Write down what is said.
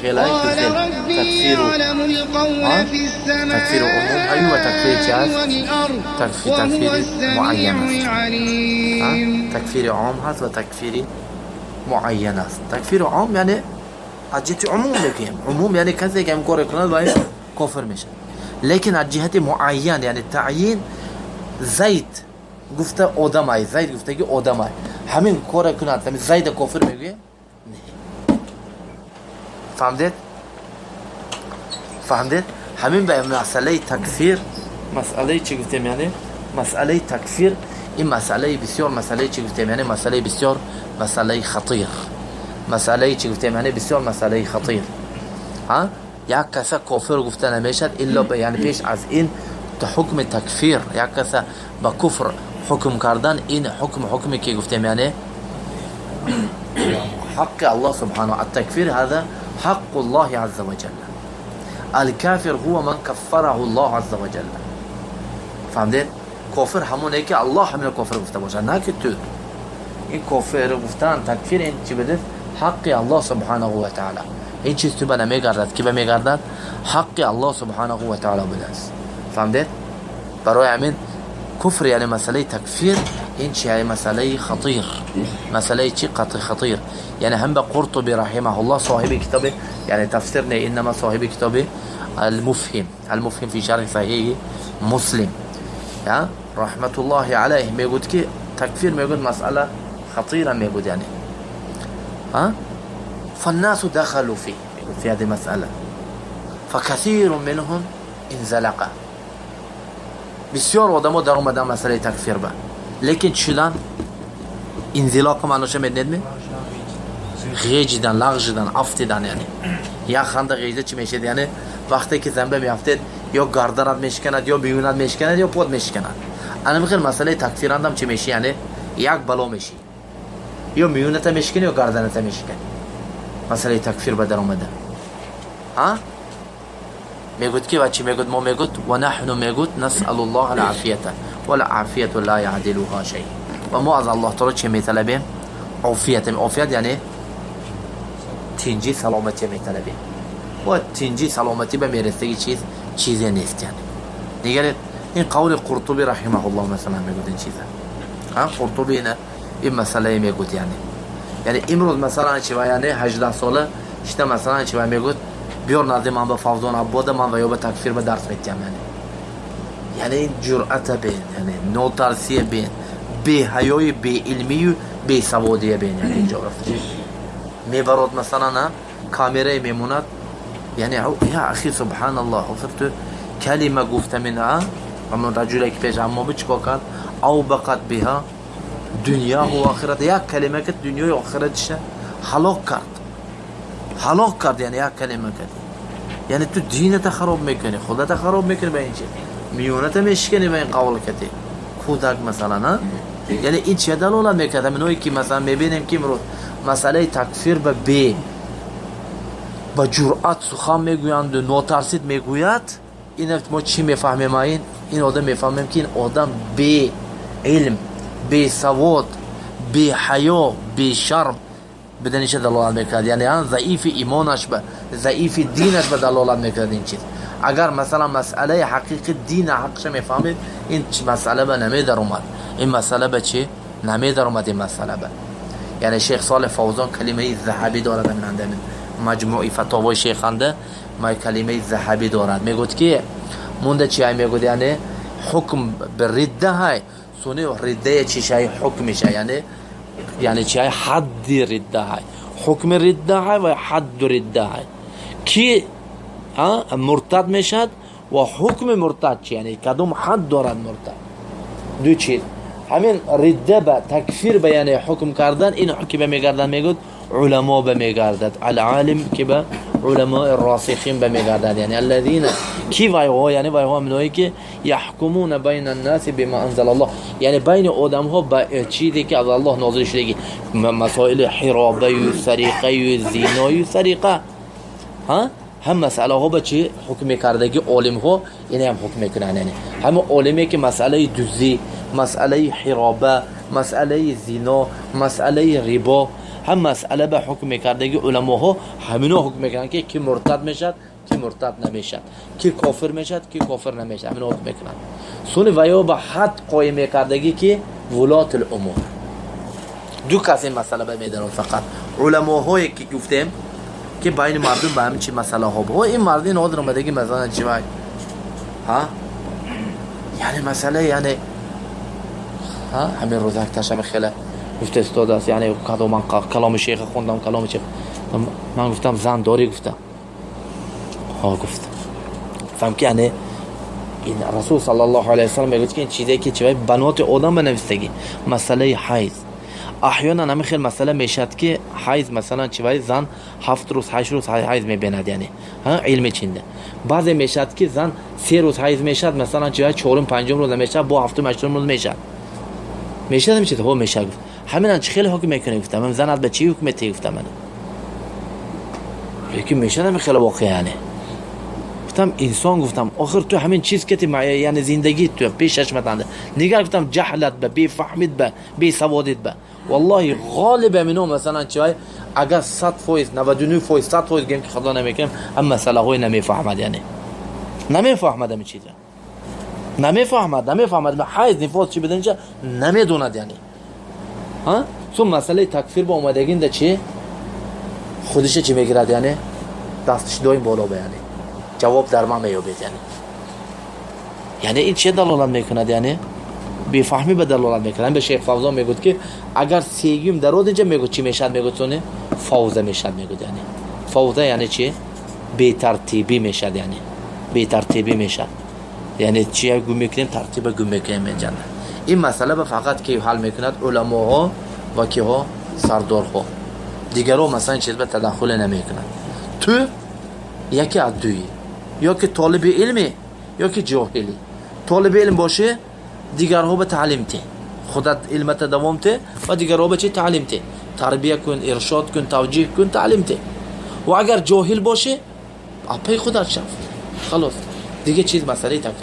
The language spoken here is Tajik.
Хелай قال хел ربي تکفیر يعلم القول ها؟ في السماء تکفیر عموم های و تکفیر چی هست؟ والأرض تکفیر وهو تکفیر السميع معین است. العليم. تکفیر عام هست و تکفیر معین است. تکفیر عام یعنی از جهت عموم میگیم، عموم یعنی کسی که این کار کند باید کافر میشه. لیکن از جهت معین یعنی تعیین، زید گفته آدمای، زید گفته که آدمای همین کار کند، همین زید کافر میگه؟ نه. فهمدید؟ فهمدید؟ همین به مسئله تکفیر، مسئله چی گفتیم؟ یعنی مسئله تکفیر، این مسئله بسیار، مسئله چی گفتیم؟ یعنی مسئله بسیار، مسئله خطیر. مسئله چی گفتیم؟ یعنی بسیار مسئله خطیر. ها، یک کس کافر گفته نمیشد الا به، یعنی پیش از این حکم تکفیر، یک کس با کفر حکم کردن، این حکم حکمی که گفتیم یعنی حق الله سبحانه. التكفير هذا حق الله عز وجل. الكافر هو من كفره الله عز وجل. فهمدید؟ کافر همونه که الله همین کافر گفته باشه، نه که تو. این کافر گفتن، تکفیر، این چی بده؟ حق الله سبحانه و تعالی. این چیز تو به نمیگردد. کی به میگردد؟ حق الله سبحانه و تعالی بوده است. فهمدید؟ برای همین کفر، یعنی مسئله تکفیر، این چی؟ یعنی مسئله خطیر. مسئله چی؟ قطع خطیر. یعنی هم به قرطبی رحمه الله، صاحب کتاب، یعنی تفسیر نه، انما صاحب کتاب المفهم، المفهم في شرح صحیح مسلم، یا رحمت الله علیه، میگوید که تکفیر، میگوید مسئله خطیره، میگوید یعنی ها فالناس دخلوا فيه، في هذه المسألة فكثير منهم انزلق. بسیار آدم‌ها در اومدن مسئله تکفیر به، لیکن چی شدن؟ انزلاق معناش میدونید می؟ غیجیدن، لغزیدن، افتیدن. یعنی یک خنده غیجده چی میشه؟ یعنی وقتی که زنبه میافتید، یا گردنت میشکند، یا میونت میشکند، یا پود میشکند. انا میخوام مسئله تکفیر اندم چی میشه؟ یعنی یک بلا میشی، یا میونت میشکنی یا گردنت میشکنی. مسئله تکفیر به در اومده. ها، میگوید که و چی میگوید؟ ما میگوید و نحن، میگوید نسأل الله العافیة والعافیة لا يعدلها شيء. و ما از الله تعالی چه میطلبیم؟ عافیت. عافیت یعنی تینجی، سلامتی میطلبیم و تینجی، سلامتی به میرسگی چیز چیزی نیست. یعنی دیگر این قول قرطبی رحمه الله مثلا میگوید این چیزه. ها، قرطبی اینه، این مسئله میگوید. یعنی امروز مثلا چی؟ یعنی 18 ساله شده مثلا چی میگوید؟ بیار نزد من به فوزان عباد من و یا به تکفیر به درس میتیم. یعنی این جرأت بین، یعنی نوترسی بین، بی حیای، بی علمی و بی سوادی بین. یعنی اینجا رفته میبرد مثلا، نه کامره میموند. یعنی یا اخی، سبحان الله، آخر تو کلمه گفته من همون رجل که پیش اما بود چیکار کرد؟ اوبقت بها دنیا و آخرت. یک کلمه که دنیای آخرتش هلاک کرد، هلاک کرد. یعنی یک کلمه کرد، یعنی تو دینت خراب میکنی، خودت خراب میکنی به این چیز، میونت میشکنی به این قول کتی کودک مثلا. ها، یعنی این چه دلالت میکرد؟ همینایی که مثلا میبینیم که امروز مسئله تکفیر به با جرأت سخن میگویند و ناترسید میگوید، این ما چی میفهمیم؟ این آدم میفهمیم که این آدم بی علم، بی سواد، بی حیا، بی شرم بدنش دلالت میکرد. یعنی آن ضعیف ایمانش به ضعیف دینش به دلالت میکرد این چیز. اگر مثلا مسئله حقیقی دین حقش میفهمید، این مسئله به نمی در اومد. این مسئله به چی نمی در اومد این مسئله به. یعنی شیخ صالح فوزان کلمه ذهبی دارد، من مجموعی فتاوای شیخنده ما کلمه ذهبی دارد. میگوید که مونده چی میگوید؟ یعنی حکم به رده های سونی رده چی شای حکمش، یعنی چی؟ حد رده های، حکم رده های و حد رده های کی مرتد میشد و حکم مرتد چی، یعنی کدوم حد دارد مرتد. دو چیز همین رده به تکفیر به، یعنی حکم کردن، این حکم میگردن، میگود علما به میگردد، العالم که به علماء الراسخین به میگردد. یعنی الذين کی وای ها، یعنی وای ها منایی که یحکمون بین الناس بما انزل الله، یعنی بین آدم ها به چیزی که از الله نازل شده، مسائل حرابه و سریقه و زنا و سریقه، ها، هم مسئله ها به چی حکم کردگی عالم ها، یعنی هم حکم میکنن. یعنی هم عالمی که مسئله دزدی، مسئله حرابه، مسئله زنا، مسئله ربا. Ҳам масъала ба ҳукм мекардаги уламоҳо ҳамино ҳукм мекунанд, ки ки муртад мешавад, ки муртад намешавад, ки кофир мешавад, ки кофир намешавад, ҳамино ҳукм мекунанд. Суни ваё ба ҳад қоим мекардагӣ, ки вулотул умур ду кас ин масъала ба медарод, фақат уламоҳое ки гуфтем, ки байни мардум ба ҳамин чи масъалаҳо бо ин мард ин ҳозир омадаги, масалан, чи вай, ҳа, яъне масъала, яъне ҳа, ҳамин рӯзак ташами хеле гуфта истодааст, яъне кадо ман каломи шейха хондам, каломи шейх. Ман гуфтам: «Зан дорӣ?» Гуфтам: «Ҳо», гуфт. Гуфтам, ки яъне ин Расул саллаллоҳу алайҳи васаллам мегӯяд, ки ин чизе ки чи баноти одам ба навистагӣ, масъалаи ҳайз, аҳёнан ҳамин хел масъала мешавад, ки ҳайз, масалан, чи вай, зан 7 рӯз, 8 рӯз ҳайз мебинад, яъне илми чинда баъзе мешавад, ки зан 3 рӯз ҳайз мешавад, масалан, чи вай, чорум, панҷум рӯз намешавад, бо ҳафтум, ҳаштум рӯз мешавад. Ҳамин чиз ҳо мешавад, гуфт. Ҳаминан чӣ хеле ҳукм мекунӣ, гуфтам, занат ба чӣ ҳукм метиҳӣ, гуфтам ман. Лекин мешавад ҳамин хеле воқеа, яъне гуфтам, инсон, гуфтам, охир ту ҳамин чиз ки яъне зиндагӣ ту пешаш матанда нигар, гуфтам, ҷаҳлат ба, бефаҳмид ба, бесаводит ба, валлоҳи, ғолиб мино, масалан, чи вай, агар 100%, 99%, 100% гем, ки худо намекунем, ҳам масъалаҳои намефаҳмад, яъне намефаҳмад, ҳамин чиза намефаҳмад, ҳайз, нифос чи биданча намедонад, яъне сун масъалаи такфир ба омадагинда чи худиша чӣ мегирад, яъне дастиш доим боло ба, яъне ҷавоб дар ман меёбед, яъне ин че далолат мекунад? Яъне бефаҳмӣ ба далолат мекунад. Ба Шейх Фавзон мегӯяд, ки агар сегюм дарод инҷа, мегӯяд, чӣ мешавад, мегӯяд, соне фавза мешавад, мегӯяд, яъне фавза яъне чи? Бетартибӣ мешавад, яъне бетартибӣ мешавад, яъне чи гум мекунем, тартиба гум мекунем меҷанда. Ин масъала ба фақат ки ҳал мекунад? Уламоҳо ва киҳо? Сардорҳо. Дигарҳо, масалан, чиз ба тадаххуле намекунад. Ту яке аз дуи: ё ки толиби илмӣ, ё ки ҷоҳилӣ. Толиби илм бошӣ, дигарҳо ба таълим те, худат илмата давом те ва дигарҳо ба чи таълим те, тарбия кун, иршод кун, тавҷиҳ кун, таълим те. Ва агар ҷоҳил бошӣ, апаи худат шав, халос. Дига чиз масъалаи такфир.